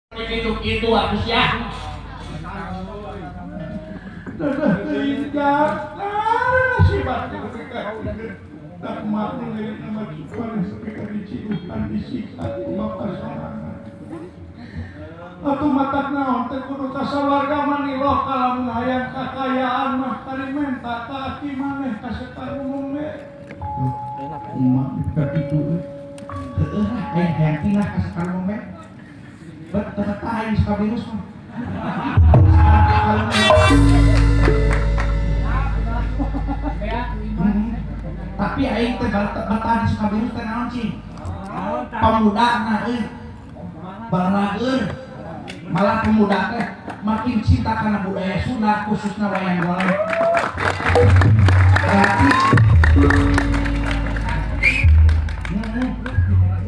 Itu harus ya. Atuh matak naon teh kudu ka sawarga maniloh kalamun hayang kakayaan mah kari menta ka aki maneh ka Sekar Mumbe. Emak ka kitu heueuh lah aing hayang pindah ka Sekar Mumbe. Bet teu betah aing Sukabirus mah. Tapi aing teh betah di Sukabirus teh naon cing? Pemuda na euy. Balageur. Malah pemuda teh makin cinta karena budaya Sunda khususnya wayang golek. Berarti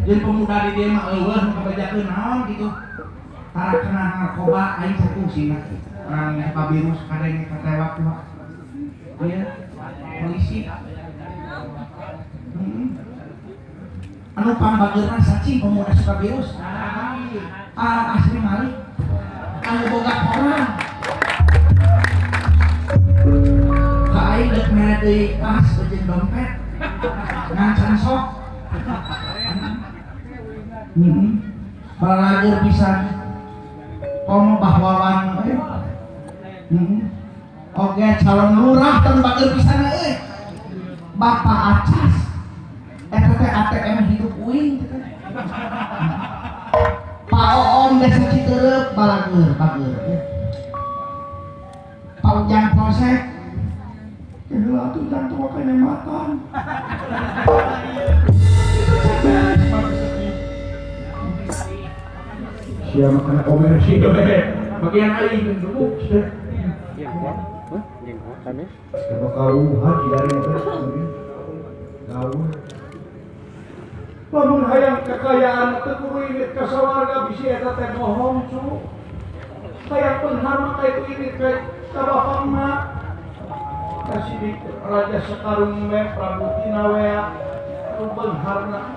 jadi pemuda di dieu mah eueuh nu kabejakeun naon gitu. Tara kena narkoba aing sakungsina. Urang Sukabirus kadenge katewak mah. Ieu polisi. Anu pambageurna sacing pemuda Sukabirus. Asri Malik anu boga koran ka aing deuk mere deui tas jeung dompet ngancan sok balageur pisan komo bahwawan euy oge calon lurah teu bageur pisan euy Bapak Acas eta teh ATM hidup uing teh Pak Oom desa Citerep balageur bageur Pak Ujang Polsek heula atuh jang tua kanyamatan sia makan komersi bagian aing gebuk sia bakal haji dari gaul. Lamun hayang kekayaan teu kudu indit ka sawarga bisi eta teh bohong cu. Hayang beunghar mah ka itu indit ka bapak mah. Kasih Raja Sekarung me Prabu Tinawea nu beungharna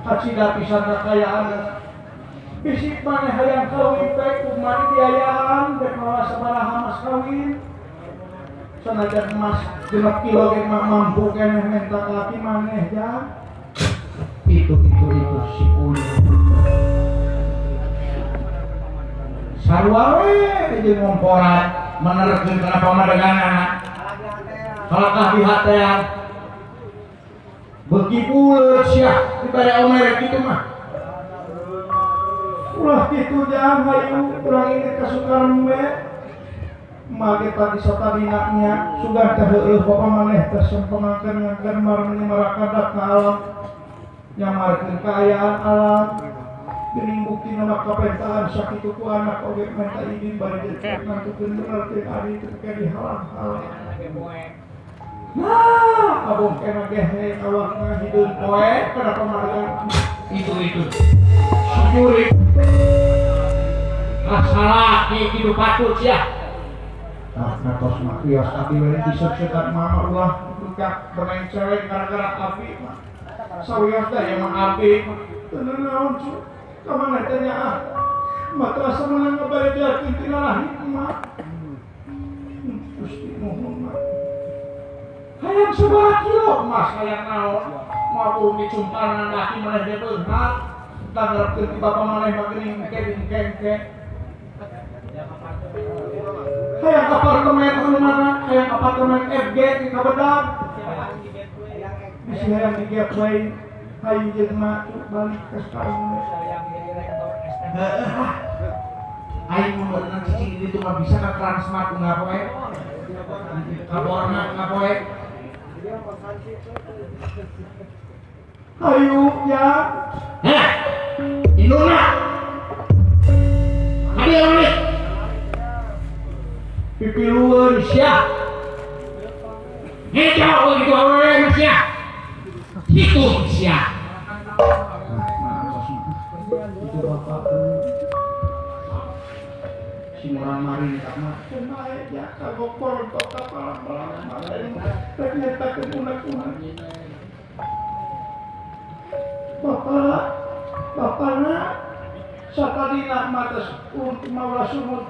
kacida pisan kekayaan. Bisi maneh hayang kawin teh kumaha dibiayaan rek mawa sabaraha mas kawin. Sanajan emas 6 kilo ge mah mampu keneh menta ka aki maneh jang. Itu si kulit sarua we jeung ngomporan menerkeun kana pamadeganana kalakah di hatean beuki buleut sia dibare omer kitu mah ulah kitu jang hayu urang ini ka Sukarme mage tadi satadina nya sugan teh heueuh bapa maneh teh sempengangkeun ngangkeun marmeni marakadak ka alam nyamarkeun kaayaan alam geuning buktina mah kapentaan sakitu ku anak oge menta izin bari ngantukeun bener teh ari teu ke dihalang-halang. Nah, abong kena gehe awakna hideung poe kana pamarga itu syukuri kasalaki kitu patut sia. Nah, tos mah kios abi we disek-sekat mama ulah buka bermain cewek gara-gara abi mah. Sawios teh yang abi teu naon cu ka mana teh nya ah mata asa meunang ngabarejakeun tina rahim mah Gusti nuhun mah hayang sabaraha kilo emas hayang naon moal dicumpanan laki maneh ge beunghar tangarepkeun ti bapa maneh mah geuning engke engke engke hayang apartemen anu mana hayang apartemen FG di Kabedag bisi hayang di gateway hayu jeung mak balik ka Sekarang heueuh lah aing mun beunang cicing di ditu mah bisa ka Transmart unggal poe ka Borna unggal poe hayu ya heh indungna hadir we pipilueun sia ngejo gitu awewe mah sia hitung sia. Itu bapak si murang mari tak mah kumaha ya kagopor tok kapalang-palang rek nyetakeun unek-unek. Bapak bapana Satadina mata maulah sumut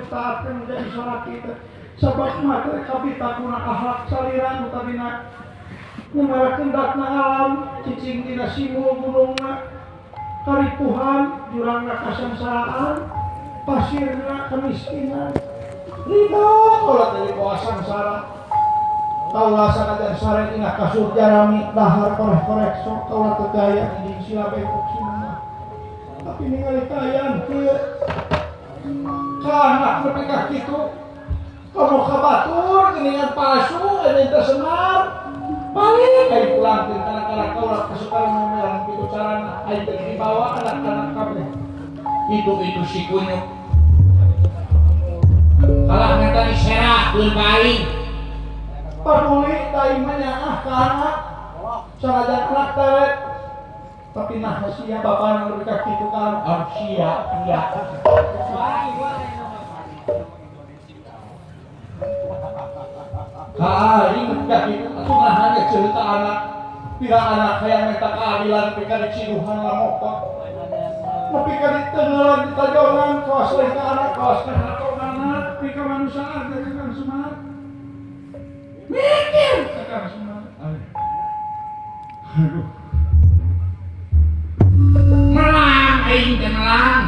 taat menjadi salaki teh. Sabab mata kabita kuna akhlak salira nu tadina nyamara kendakna alam cicing dina simul gunungna karipuhan jurangna kasangsaraan pasirna kemiskinan ridho ulah dari bawah sangsara kaulah sanajan sare dina kasur jarami dahar korek-korek sok kaulah teu gaya jeung sila bengkok sinema tapi ningali kaayaan kieu ka anak nepi ka kitu komo ka batur geuningan palsu aya teh semar balik aing pulang teh kana kaulah kasukaan ngomelan kitu carana aing teh dibawa anak-anak kabeh itu si kunyuk kalah minta diserahkeun ka aing peduli aing mah nyaah ka anak sanajan anak teh tapi nah sia bapana nepi ka kitu ka sia iya ka aing nepi ka kitu atuh nahan ge ceuleuh ka anak pira anak hayang minta keadilan nepi ka diciduhan lamokot nepi ka diteuneulan ditajongan kawas lain ka anak kawas ka anak nepi ka manusiaan teh Kang Semar mikir ka Kang Semar aduh melang aing teh melang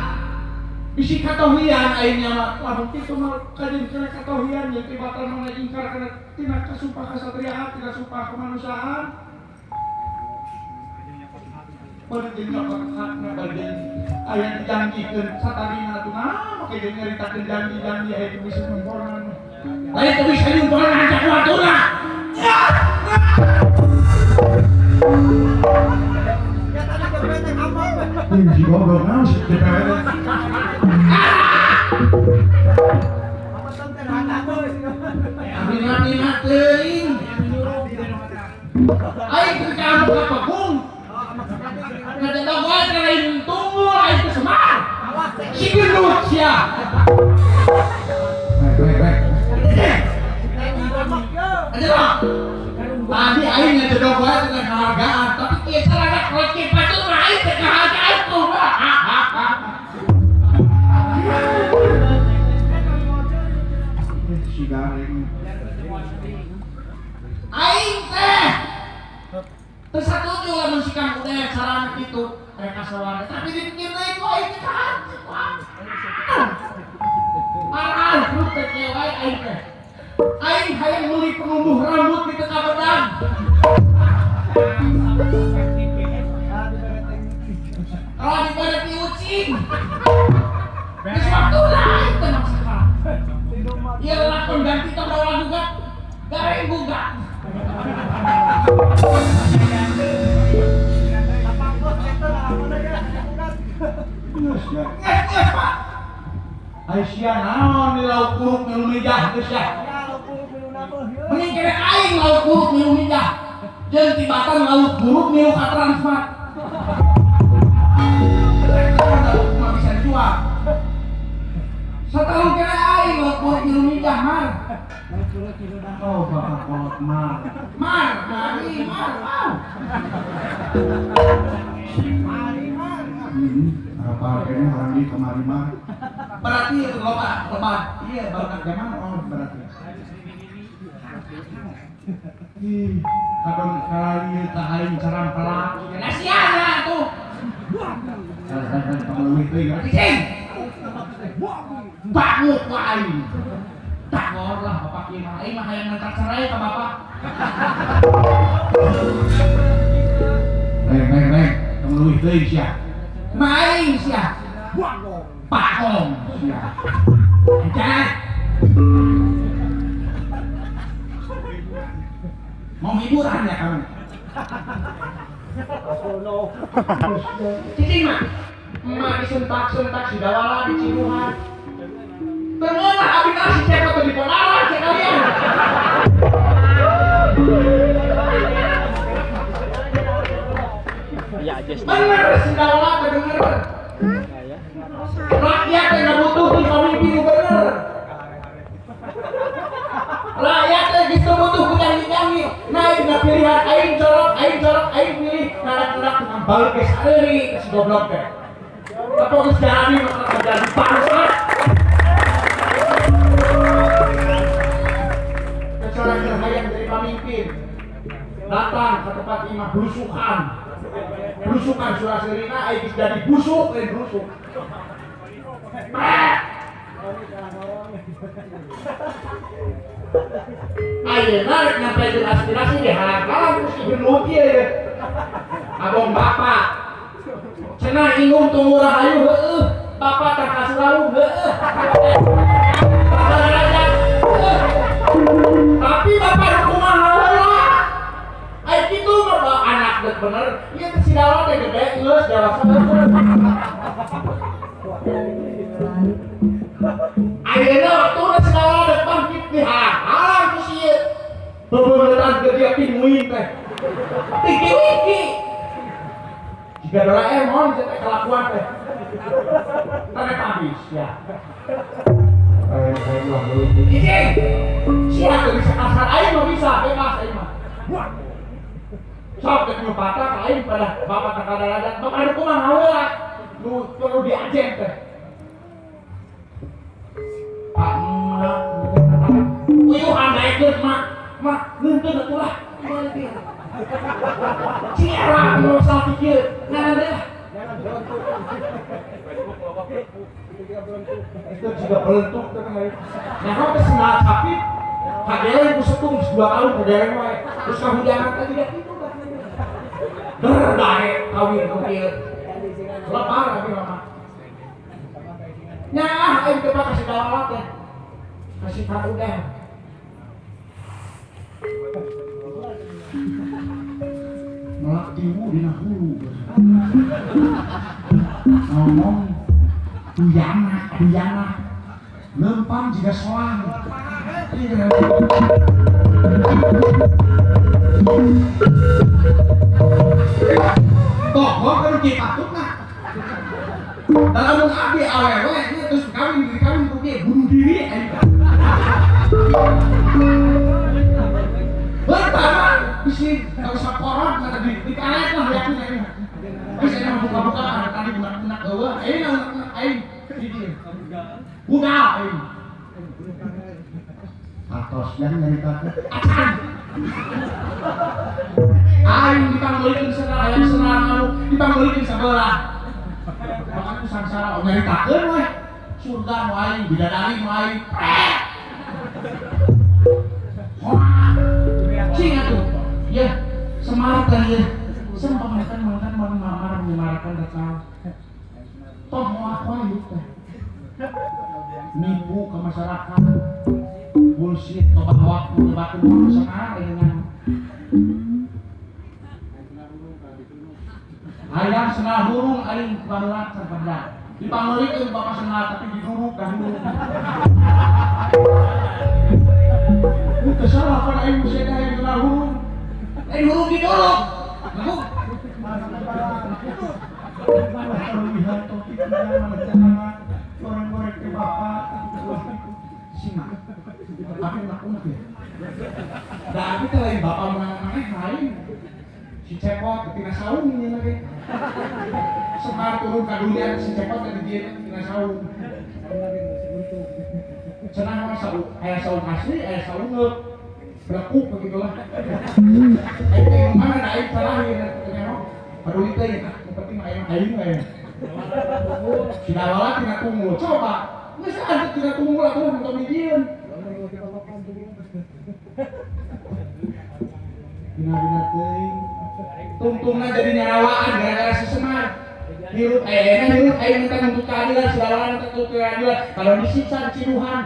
bisi katohian aing nya mah lamun kitu mah kajeun kana katohian jeung tibatan mah ingkar kana tina kasumpah kasatriaan tina sumpah kemanusiaan bari jeung nyokot hakna bari jeung aya dijanjikeun satadina atuh nah make jeung nyaritakeun janji-janji aya teu bisa nyumponan lain teu bisa nyumponan hancak watuna si goblok naon si DPW Minat-minat teuing aing teu ka anu ka pabung ngadedag wae teh lain tunggul aing teh Semar si gendut sia rek tadi aing ngajedog wae teh kahargaan tapi kieu carana kolot patur mah aing teh kahargaan tuh si gareng aing teh teu satuju lamun si Kang Udet carana kitu rek kasawarga tapi dipikir deui ku aing teh kahargaan arah teh kieu wae aing teh aing hayang meuli penumbuh rambut di tengah bedang kalau dibere ti ucing geus waktuna aing teh maksa ieu lakon ganti tong ulah gugat gareng gugat geus Pak ai sia naon di lauk buruk milu mijah geus sia mending kene aing lauk buruk milu mijah jeung tibatan lauk buruk milu ka Transmart mah bisa dijual satahun kene aing lauk buruk milu mijah mar oh bapak kolot mar mar mari mar wow mari mar apa kene orang di kemari mar berarti loba loba iya baru zaman oh berarti ih kadon kali ka aing carampelak nasiana tuh salah pamaleuwih teuing cicing banguk ku aing tangor lah bapak ieu mah aing mah hayang minta cerai ka bapak reng reng reng pamaleuwih teuing sia maing sia pakong sia aja mau hiburan ya kamu cicing mah emak disentak-sentak si dawala di Ciruhan tengenah abdi nasi cepot di Ponaran sekalian bener si dawala bener rakyat yang butuh di pemimpin bener rakyat yang gitu butuh ku nyanyi-nyanyi nah ini pilihan aing jorok aing pilih narak-narak tukang balik geus ari si goblok teh. Bapak geus jadi maka jadi bangsa. Kecuali hayang jadi pamimpin. Datang ke tempat imah belusukan. Belusukan Suraserina ai geus jadi busuk lain busuk. Ayeuna rek nyampaikan aspirasi dihalang-halang ku si Ibnu kieu ye. Abong bapak. Cenah ingung tunggu rahayu heueuh, bapak tah kasurawung heueuh. Bapak raja heueuh. Tapi bapak nu kumaha heula? Ai kitu mah anak geus bener, ieu teh si Dawa teh gede geus dewasa bener. Ayeuna waktuna si Dawa dek bangkit dihalang-halang ku si ieu. Bebeuneutan ke dia pinguin teh. Tiki-wiki. Jika Doraemon saya kelakuan teh. Tane habis ya. Cicing. Sia teu bisa kasar aing mah bisa bebas aing mah. Sok geus nyupata ka aing pada bapak teh kadarajat. Bapak anu kumaha heula nu perlu diajen teh. Pak emak uyuhan daekeun mak. Mak ngeunteun atuh lah. Ciara mau salah pikir, nah lah. Itu juga belentuk tuh kan. Nah kalau kesendal sapi, kageleng ku setung 2 tahun kageleng wae. Terus kahujangan teh tidak itu dah. Berdae kawin ku kieu. Lebar abi mah. Nyaah aing teh kasih dawala teh. Kasih ka udah. Melak tiwu dina hulu. Ngomong duyana, duyana. Lempang jiga soang. Tokoh kan kieu patutna. Dan lamun abdi awewe nya terus kawin dikawin ku kieu bunuh diri aing. Pertama, bisi kalau sakoron kata di dikaret lah yakin aing. Geus aing buka-buka tadi budak-budak eueuh, aing aing hiji. Budak aing. Atos yang nyaritakeun acan. Aing dipanggulikeun senang aya senang anu dipanggulikeun sabelah. Bahkan ku sangsara nyaritakeun we. Surga nu aing, bidadari nu aing. Wah. Cing atuh. Ya, semangat teh ya. Sempamakan makan mamar menyemarakan datang. Toh mau aku aja teh. Nipu ke masyarakat. Bullshit, tobat waktu, tobat waktu sekarang dengan ayam senal burung, aing baheula sapada. Dipanggulikeun bapak senal tapi diduruk ka hulu. Itu salah pada aing museda yang kenal hurung. Aing hurung didorong. Ngaku. Goreng-goreng ke bapak. Simak. Tapi unak-unak ya. Da abi teh lain bapak maneh lain. Si Cepot tina saung ieu lagi. Semar turun ka dunia si Cepot teh di dieu tina saung. Cenah mah saung, aya saung asli, aya saung ngeuk. Belekuk begitu lah. Aing teh mana da aing salah ieu teh paduli teh, nu penting mah aing aing we. Si Dawala tina tunggul, coba. Geus aya tina tunggul atuh mun tong dijieun. Dina-dina teuing. Tungtungna jadi nyarawaan gara-gara si Semar. Hirup ayeuna hirup aing minta nuntut keadilan, si Dawala minta nuntut keadilan. Kalau disiksa diciduhan.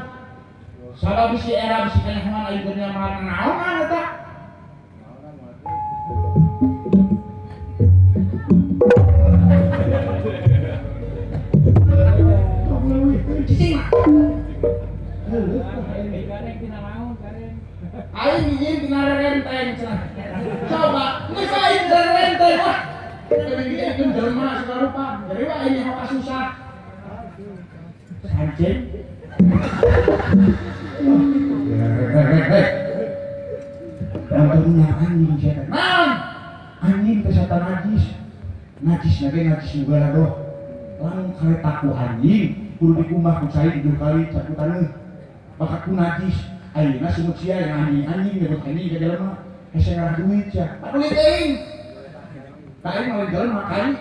Sabab bisi era bisi kanyahoan aing keur nyamaran naonan eta. Cicing. Aing izin tina renteng cenah. Coba geus aing renteng wah. Keun jelema segala rupa. Jadi wah aing nyaho kasusah. Anjing. Nontonnya anjing setan. Naon? Anjing teh setan najis. Najis na ge najis nu garadoh. Lamun kareta ku anjing kudu dikumbah ku cai 7 kali caku taneuh. Bakal ku najis. Ayeuna sungut sia yang anjing-anjing nyebut anjing ka jelema. Hese ngarah duit sia. Duit aing. Ka aing mah jelema kai.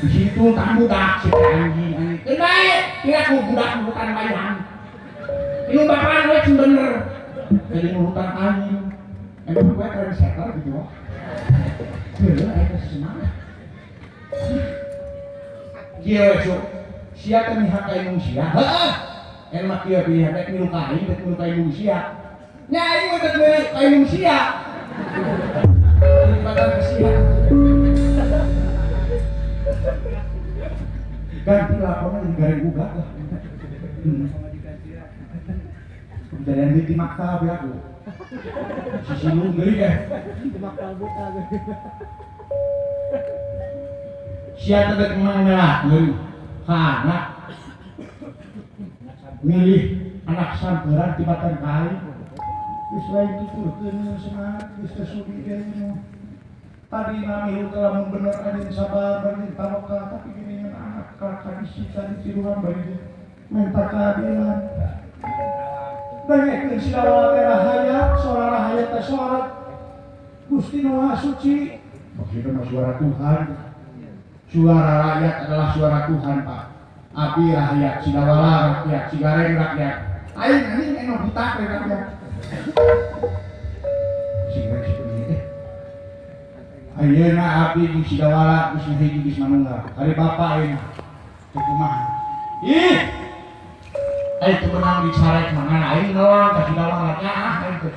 Di situ tak budak si anjing anjing. Keun bae, kira ku budak nurutan bayang. Ini bapak we sing bener. Jadi nurutan anjing. Emang gue trendsetter gitu loh. Heeh, aing teh semangat. Kieu we cu. Sia teh mihak ka indung sia. Heeh. Emang kieu pilihan rek milu ka aing, rek milu ka indung sia. Nya aing mah rek milu ka indung sia. Daripada ka sia. Ganti lakonnya jadi gareng uga lah. Kejadian di maktab ya aku. Sisi lu ngeri deh. Sia teh mengelahkeun ka anak milih anak samperan tibatan ka aing. Geus lain tuturkeun semangat geus teh sudi deui. Tadi nami teh lamun bener anjeun sabar bari tawakal tapi geuningan anak ka disita ditiruan bari minta keadilan. Dengekeun sila teh rahayat, suara rahayat teh suara Gusti Nu Maha Suci. Maksudna mah suara Tuhan. Suara rakyat adalah suara Tuhan, Pak. Abi rakyat, Sidawala rakyat, Cigareng rakyat. Aing anjing eno buta we rakyat. Cigareng si teh. Ayeuna abdi jeung Sidawala geus ngahiji geus manunggal. Ari bapa ayeuna teu kumaha. Ih. Aing teu meunang dicarek mangan aing nelang ka Sidawala nyaah aing teh.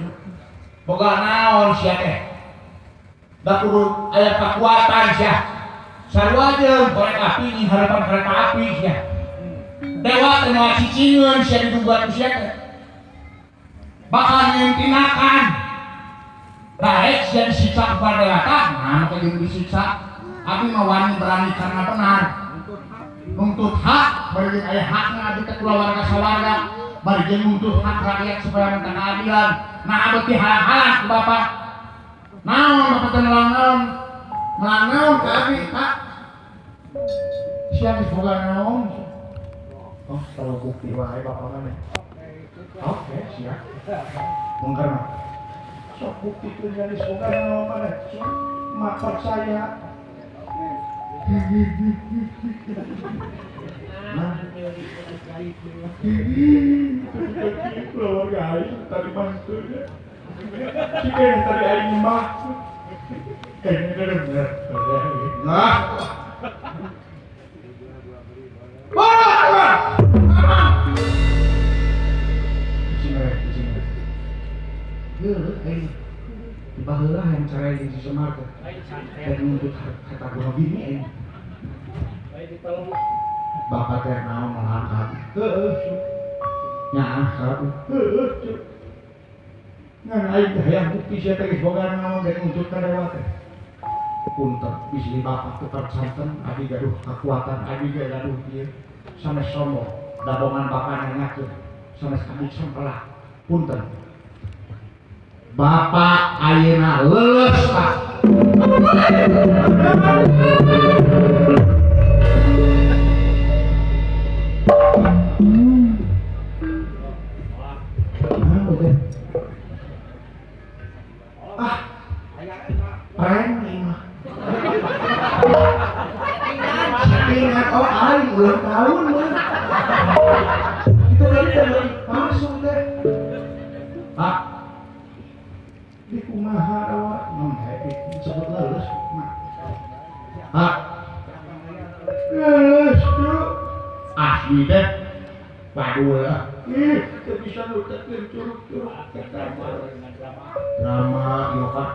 Boga naon sia teh? Da kudu aya kakuatan sia. Sarua jeung korek api di harapan kereta api sia. Dewa teh moal cicingeun sia diduga ku sia teh. Bakal nyentinakan. Baik sia disiksa ku dewata, nah maka jeung disiksa. Abi mah wani berani karena benar. Nuntut hak, bari jeung aya hakna abdi teh kulawarga sawarga, bari jeung nuntut hak rakyat supaya minta keadilan. Nah abdi dihalang-halang ku bapak. Naon bapak teh ngelang-naon? Melang naon ka abdi, Pak? Sia geus boga naon? Oh, kalau bukti wae bapak mah. Oke, siap. Mungkar mah. Sok bukti teu geus boga naon maneh. Mak percaya. Nah, keluarga aing tadi bantunya. Cik tadi aing mah. Kayaknya bener. Nah. Wah! Sini. Heuh, aing baheula hayang cerai jeung si Semar teh. Dan nuntut harta gua bini aing. Bapak teh naon malahan ka abdi. Heueuh, nyaah ka abdi. Heueuh, ngan aing teh hayang bukti sia teh geus boga naon dan nuntut ka dewa teh. Punten bisi bapak teu percanten abdi gaduh kakuatan abdi ge gaduh ieu sanes sombong dabongan bapak nanyakeun sanes abdi sempelak punten. Bapak ayeuna leuleus Pak. Ah, prank ini mah. Ingat oh aing ulang tahun mah. Itu kan udah langsung deh. Pak, di kumaha awak non happy sebut lulus mah. Pak, lulus tuh asli deh. Waduh lah. Ih, teu bisa nutekeun curug-curug drama ieu Pak.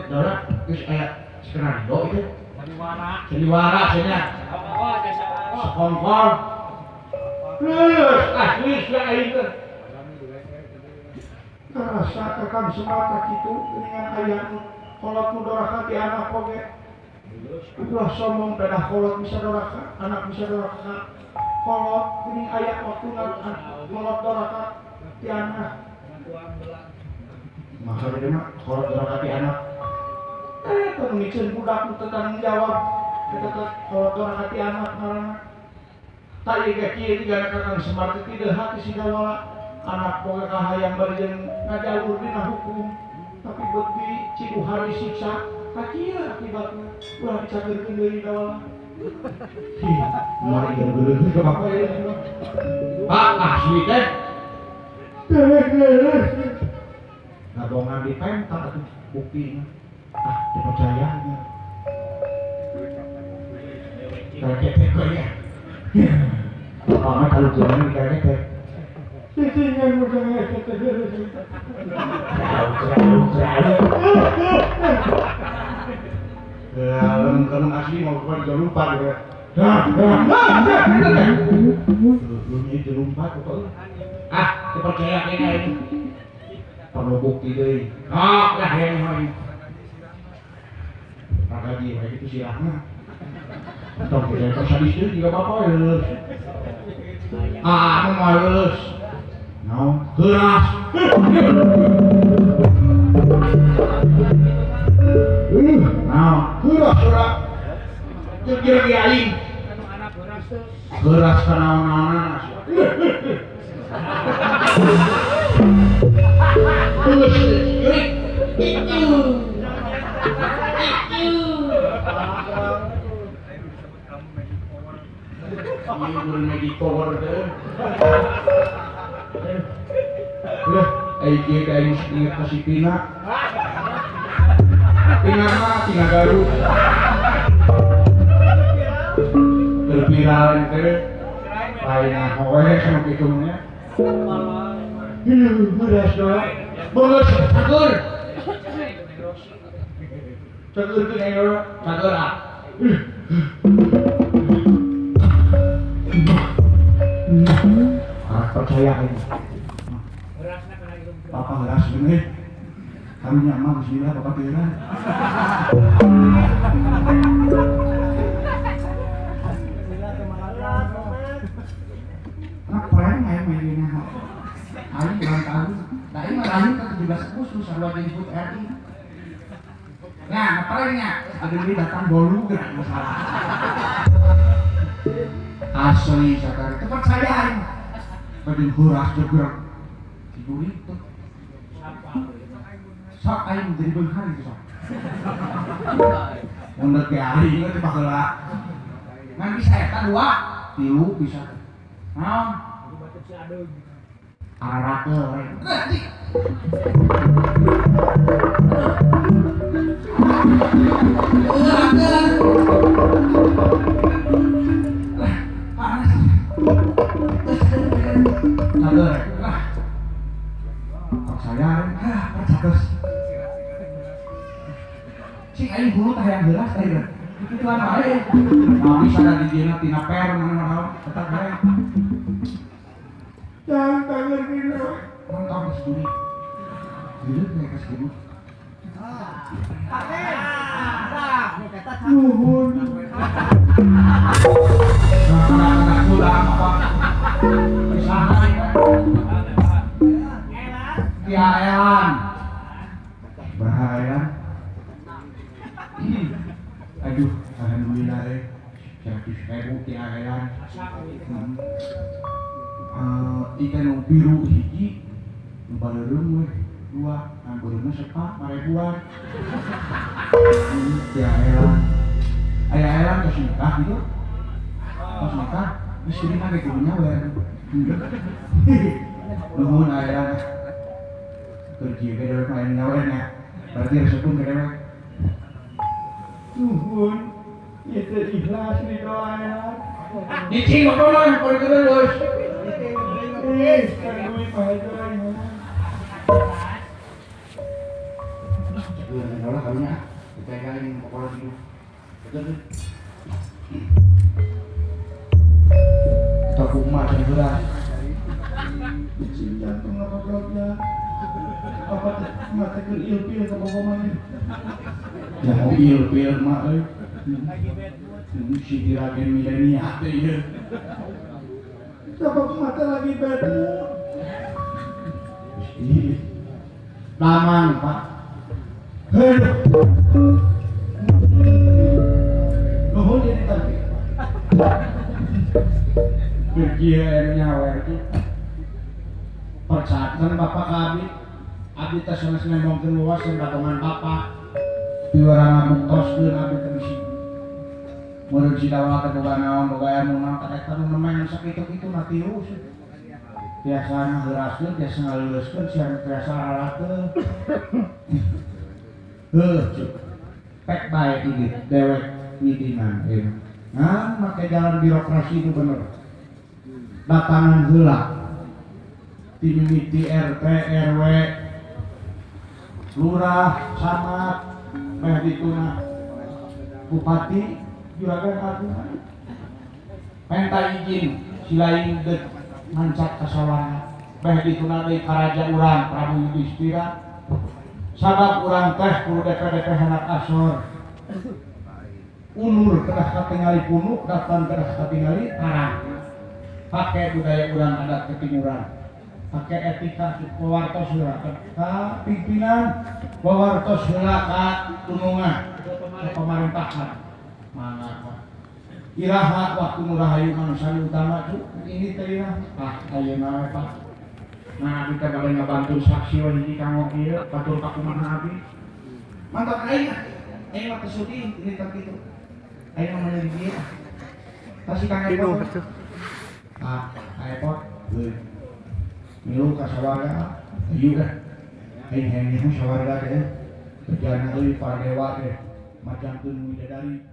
Dora geus aya skenario ieu. Sandiwara. Sandiwara cenah. Sekongkol. Lulus asli sia aing teh. Karasa kakang semata kitu geuningan aya nu kolot nu doraka ti anak oge. Ulah sombong dadah kolot bisa doraka, anak bisa doraka. Kolot geuning aya waktuna kolot doraka ti anak. Maka gede mah kolot doraka ti anak. Teh miceun budak nu teu tanggung jawab. Eta teh kolot hati anak ngaranna. Tak ieu ge kieu juga Kakang Semar teh tidak hati si Dawala. Anak boga kahayang bari jeung ngajalur dina hukum. Tapi beuti ciduhan disiksa, ka kieu akibatna. Ulah dicageurkeun deui Dawala. Hi, mari geuleuh ke bapak ieu. Pak asli teh. Ngabongan di pentak atuh buktina. Ah, dipercaya nya. Kayak teh ya. Bapak mah kalau jalan kayaknya teh. Cicinya udah ngefek terus. Ya, kalau asli mau keluar juga lupa ya. Dah, lu ini dilumpat kok. Ah, dipercaya kayaknya ini. Perlu bukti deh. Ah, lah yang ini. Ragaji kayak gitu silahnya. Atau kita sadis itu juga bapak ya. Ah, aku mau lulus. No, keras. Nah, keras ora. Jeung aing. Keras kana-naonan. Terus, jurik. Itu. Ini guru magic power teh. Udah, aing kieu teh aing inget ka si Tina. Tina mah Tina Garut. Terviral teh. Lain we nu kitu nya. Ieu beras doa. Beus cagur. Cagur teh aing cagur ah. Ah, percaya ini. Papa ngeras bener. Karunya mah bismillah papa kira. Nah, prank main mainnya. Aing ulang tahun. Da aing mah lahir ke 17 Agustus sarua jeung HUT RI. Nah, pranknya ada di datang bolu gerak masalah. Asli sakar kepercaya aing. Badin huras gerak. Tiduri tuh. Sok aing jadi beunghar itu sok. Mun teh aing teh baheula. Ngan bisa eta dua, tilu bisa. Naon? Ararakeul we. Panas. Cager. Lah. Percaya, ah, percages. Cing aing hulu tah hayang heuras tah ieu. Kituan wae. Nah, bisa da di dieuna tina per mana tetap bae. Jangan tangan dulu. Mantap geus duri. Diri teh ka segitu. Nuhun. Nah, pulang apa? Pisahan. Ya elan. Bahaya. Aduh, alhamdulillah eh. 100.000 ti aelan. Ikan nu biru hiji, nu baleureum we dua, ngan beureumna sepa 5.000-an. Ti aelan. Aya aelan tos nikah gitu. Tos nikah, istrina ge kudu nyawer. Nuhun aelan. Keur kieu ge dewek mah nyawer nya. Berarti resepun ke dewek. Nuhun. Ieu teh ikhlas ridho aelan. Dicing bapak mah poe geus. Ih, kan duit mah itu aing. Cager lah karunya. Dipegang pokoknya dulu. Betul tuh. Atau kumaha can heula. Bicing jantung apa blognya. Apa teh mata keur ilfil ka bogo maneh. Ya mau ilfil mah euy. Si diragen milenial teh ieu. Sabab mata lagi bad mood. Damang, Pak. Heuh. Nuhun Keur kieu anu nyawer teh. Percayakan bapak ka abdi. Abdi teh sanes ngomongkeun wawasan dagongan bapak. Piwarang ngabuktoskeun abdi teh bisi. Meureun si dawala teh boga naon boga ilmu naon tah eta nu nemen sakitu-kitu mah tius. Biasa ngaheuraskeun, biasa ngaleuleuskeun, siang biasa rarakeun. Heuh, cuk. Pek bae ini dewek ngidinan ieu. Nah, make jalan birokrasi itu bener. Datangan heula. Ti mimiti RT, RW, lurah, camat, meh dituna bupati, juragan agung. Penta izin silain deuk mancak ka sawarga. Meh dituna deui ka raja urang Prabu Yudhistira. Sabab urang teh kudu DPDP hendak asor. Unur kedah katingali punuk, datang kedah katingali arang. Pake budaya urang adat ketimuran. Pake etika wawartos heula ka pimpinan, wawartos heula ka tunungan, ka pemerintahan. Mangga. Iraha waktu murahayu manusia utama cu ini teh iraha. Ah, ayeuna we Pak. Nah, kita bade ngabantu saksi we hiji kanggo ieu batur kakumaha abdi. Mantap aing. Aing mah teu sudi ini teh kitu. Aing mah meuli dieu. Pasti kang Epot. Ah, Epot. Heuh. Milu ka sawarga. Ieu dah. Aing hayang nyaho sawarga teh. Kerjana euy para dewa teh. Majangkeun widadari.